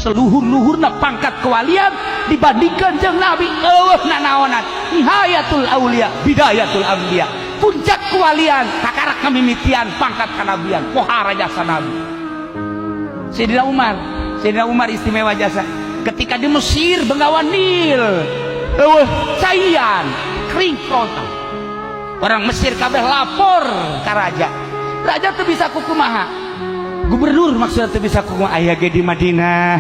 Seluhur-luhurna pangkat kewalian dibandingkan jeung Nabi eueuh nanaonan. Nihayatul aulia, bidayatul anbiya. Puncak kewalian, kakarak kamimitian pangkat kanabian, pohara jasa Nabi. Sayyidina Umar, Sayyidina Umar istimewa jasa. Ketika di Mesir, Bengawan Nil, eueuh caian, kering kerontang. Orang Mesir kabeh lapor ka raja. Raja tuh bisa kukumaha? Gubernur maksudnya tuh bisa kukumaha? Aya ge di Madinah.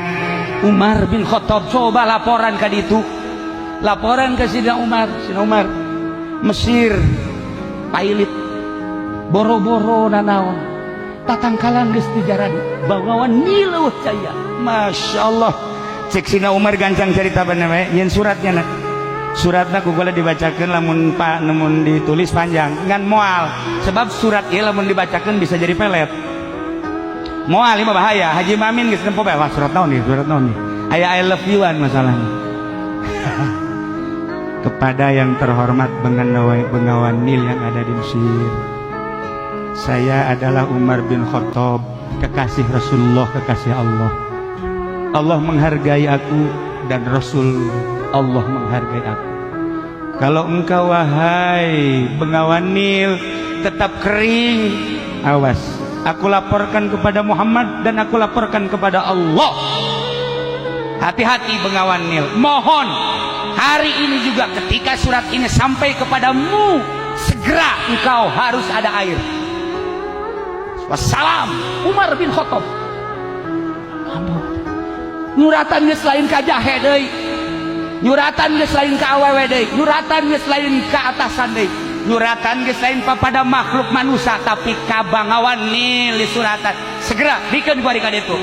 Umar bin Khattab, coba laporan ka ditu. Laporan ke Sayyidina Umar, Sayyidina Umar, Mesir pailit boro-boro nanaon, tatangkalan geus dijaradi Bengawan Nil eueuh caian. Masya Allah, cek Sina Umar gancang cerita bener we nyeun suratnya na. Suratna ku kula dibacakeun, lamun pa namun ditulis panjang ngan moal, sebab surat ieu lamun dibacakeun bisa jadi pelet. Moal ieu mah bahaya. Haji Mamin geus nempo bae, wah, surat naon nih, surat naon nih, aya "I love you-an" masalahnya. Kepada yang terhormat Bengawan, Bengawan Nil yang ada di Mesir. Saya adalah Umar bin Khattab, kekasih Rasulullah, kekasih Allah. Allah menghargai aku dan Rasul Allah menghargai aku. Kalau engkau, wahai Bengawan Nil, tetap kering, awas, aku laporkan kepada Muhammad dan aku laporkan kepada Allah. Hati-hati, Bengawan Nil. Mohon hari ini juga ketika surat ini sampai kepadamu, segera engkau harus ada air. Wassalam, Umar bin Khattab. Nyuratan geus lain ka jahe deui. Nyuratan geus lain ka awewe deui. Nyuratan geus lain ka atasan deui. Nyuratan geus lain papada makhluk manusia, tapi ka Bangawan Nil disuratan. Segera bikeun ku ka ditu.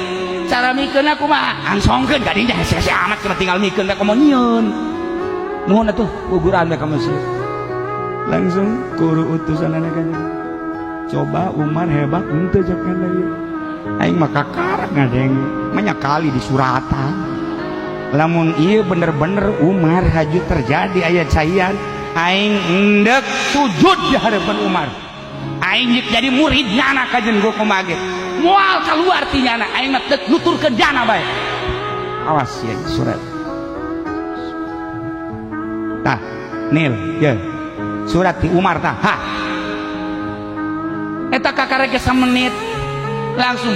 Cara mikeun kumaha? Angsongkeun ka dinya, hese amat cuma tinggal mikeun teh komo nyieun. Nuhun atuh, guguran we ka Mesir. Langsung kuru utusan kan, coba Umar hebat henteu, cek ieu aing mah kakarak ngadeng banyak kali di suratan. Lamun ieu bener-bener Umar haju terjadi aya caian, aing endek sujud di hadapan Umar, aing jadi murid nyana kajen gua kumaha ge moal keluar ti nyana, aing mah deuk nuturkeun jana bae. Awas ya, surat tah Nil ya, surat di Umar tah ha. Eta kakarek menit langsung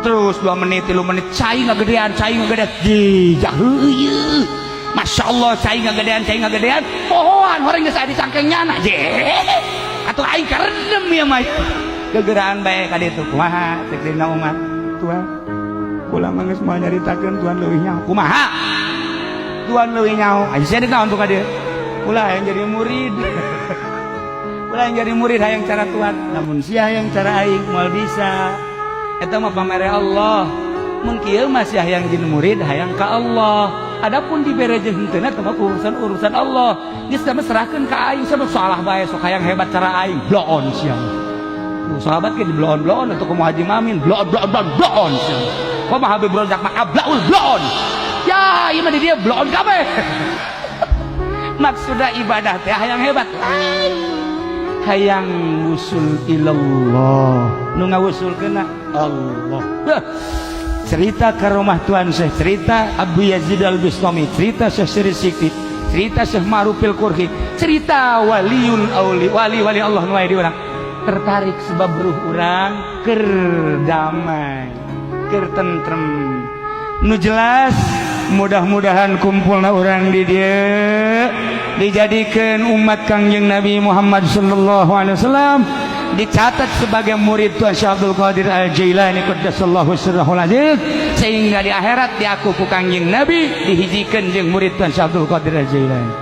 terus 2 menit, 3 menit, cai ngagedean, cai ngagedean, jijak heueuh. Masya Allah, cai ngagedean, cai ngagedean, pohoan horeng geus aya di cangkeng nyana je atuh aing karendem ya mah gegeraan bae ka ditu. Kumaha cek dina Umar? Tuan, kula mah geus moal nyaritakeun, tuan leuwih nyaho. Kumaha Tuan leuwih nyaho aja sia naon tuh ka dieu. Ulah hayang jadi murid, ulah yang jadi murid, hayang cara tuan. Namun sia hayang cara aing moal bisa, eta mah pamere Allah. Mun kieu mah sia hayang jadi murid, hayang ka Allah. Adapun dibere jeung henteu eta mah urusan urusan Allah. Geus mah serahkeun ka aing, sama salah bae sok hayang hebat cara aing, bloon sia. Tuh, sahabat ke di bloon-bloon atau kumaha? Haji Mamin bloon bloon bloon bloon sia. Kumaha Habib Rozak mah ablaul bloon. Ya, ieu mah di dia bloon kabeh. Maksudna ibadah teh hayang hebat lain, hayang wusul ilallah, nu ngawusulkeun Allah. Beuh. Cerita ke rumah Tuan Syekh, cerita Abu Yazid Al Bistami, cerita Syekh Siri Sikti, cerita Syekh Ma'rufil Qurhi, cerita waliul auli, wali wali Allah nu aya di urang tertarik, sebab ruh urang keur damai, keur tentrem. Nu jelas mudah-mudahan kumpulna urang di dieu dijadikan umat Kangjeng Nabi Muhammad sallallahu alaihi wasallam, dicatat sebagai murid Tuan Syekh Abdul Qadir Al Jailani qaddasallahu sirrahul aziz, sehingga di akhirat diaku ku Kangjeng Nabi dihijikeun jeung murid Tuan Syekh Abdul Qadir Al Jailani.